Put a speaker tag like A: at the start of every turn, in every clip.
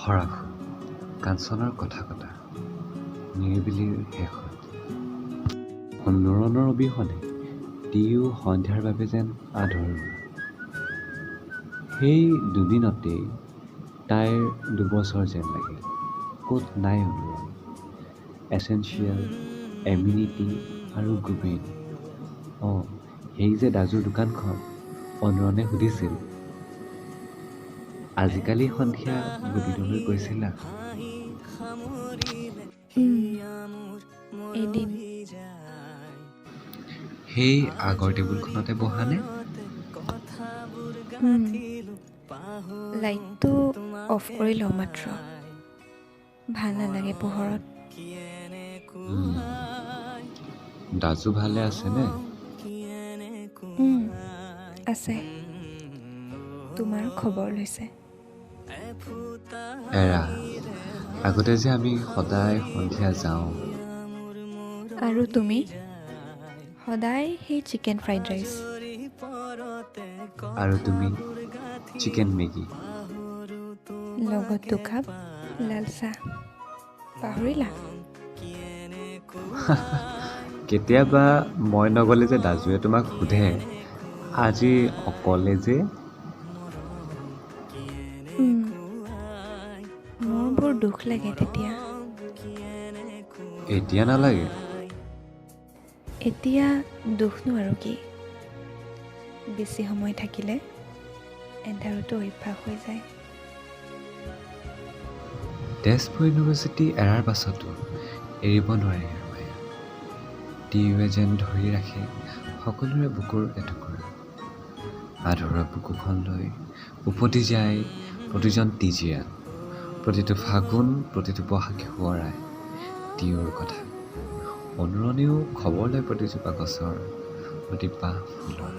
A: ফৰাসু কাঞ্চনৰ কথা কটা নিৰিবিলিৰ শেষত অনুৰণৰ অবিহনে টিউ সন্ধ্যাৰ বাবে যেন আধৰুৱা। সেই দুদিনতেই তাইৰ দুবছৰ যেন লাগিল। ক'ত নাই অনুৰণ, এছেঞ্চিয়েল, এমিনিটি আৰু গোবিন। অঁ, সেই যে দাজুৰ দোকানখন, অনুৰণে সুধিছিল, আজিকালি সন্ধিয়া গোবিনলৈ গৈছিলা?
B: এদিন।
A: সেই আগৰ টেবুলখনতে বহানে?
B: লাইটটো অফ কৰি লওঁ মাত্ৰ, ভাল নালাগে পোহৰত।
A: দাজু ভালে আছেনে?
B: আছে, তোমাৰ খবৰ লৈছে।
A: এৰা, আগতে যে আমি সদায় সন্ধিয়া যাওঁ।
B: আৰু তুমি সদায় সেই চিকেন ফ্ৰাইড ৰাইচ।
A: আৰু তুমি চিকেন মেগী,
B: লগত দুকাপ লাল চাহ। পাহৰিলা?
A: কেতিয়াবা মই নগ'লে যে দাজুৱে তোমাক সোধে, আজি অকলে যে?
B: মোৰ বৰ দুখ লাগে তেতিয়া।
A: এতিয়া নালাগে?
B: এতিয়া দুখনো আৰু কি, বেছি সময় থাকিলে এন্ধাৰতো অভ্যাস হৈ যায়।
A: তেজপুৰ ইউনিভাৰ্চিটি এৰাৰ পাছতো এৰিব নোৱাৰে ইয়াৰ মায়া। টিউৱে যেন ধৰি ৰাখে সকলোৰে বুকুৰ এটুকুৰা। আধৰুৱা বুকুখন লৈ উফটি যায় প্ৰতিজন টিজিয়ান। প্ৰতিটো ফাগুন, প্ৰতিটো বহাগে সোঁৱৰাই টিউৰ কথা। অনুৰণেও খবৰ লয় প্ৰতিজোপা গছৰ, প্ৰতিপাহ ফুলৰ।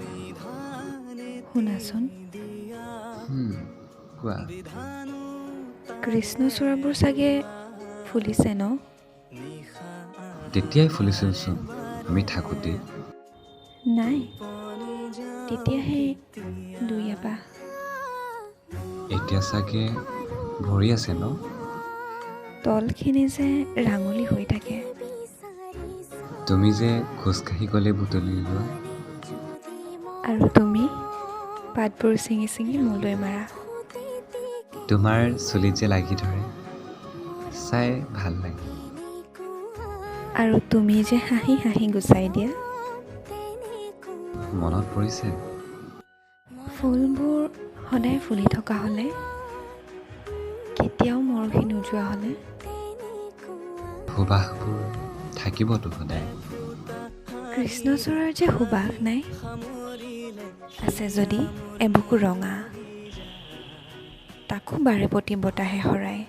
B: শুনাচোন।
A: কোৱা।
B: কৃষ্ণচূড়াবোৰ চাগে ফুলিছে ন?
A: তেতিয়াই ফুলিছিলচোন আমি থাকোঁতেই।
B: নাই, তেতিয়াহে দুই এপাহ।
A: এতিয়া চাগে ভৰি আছে ন?
B: তলখিনি যে ৰাঙলী হৈ থাকে।
A: তুমি যে খোজকাঢ়ি গ'লে বুটলি লোৱা।
B: আৰু তুমি পাতবোৰ ছিঙি ছিঙি মোলৈ মাৰা।
A: তোমাৰ চুলিত যে লাগি ধৰে, চাই ভাল লাগে।
B: আৰু তুমি যে হাঁহি হাঁহি গুচাই দিয়া।
A: মনত পৰিছে?
B: ফুলবোৰ সদায় ফুলি থকা হ'লে, কেতিয়াও মৰহি নোযোৱা হ'লে।
A: সুবাসবোৰ থাকিবতো সদায়।
B: কৃষ্ণচূড়াৰ যে সুবাস নাই, আছে যদি এবুকু ৰঙা, তাকো বাৰেপতি বতাহে সৰাই।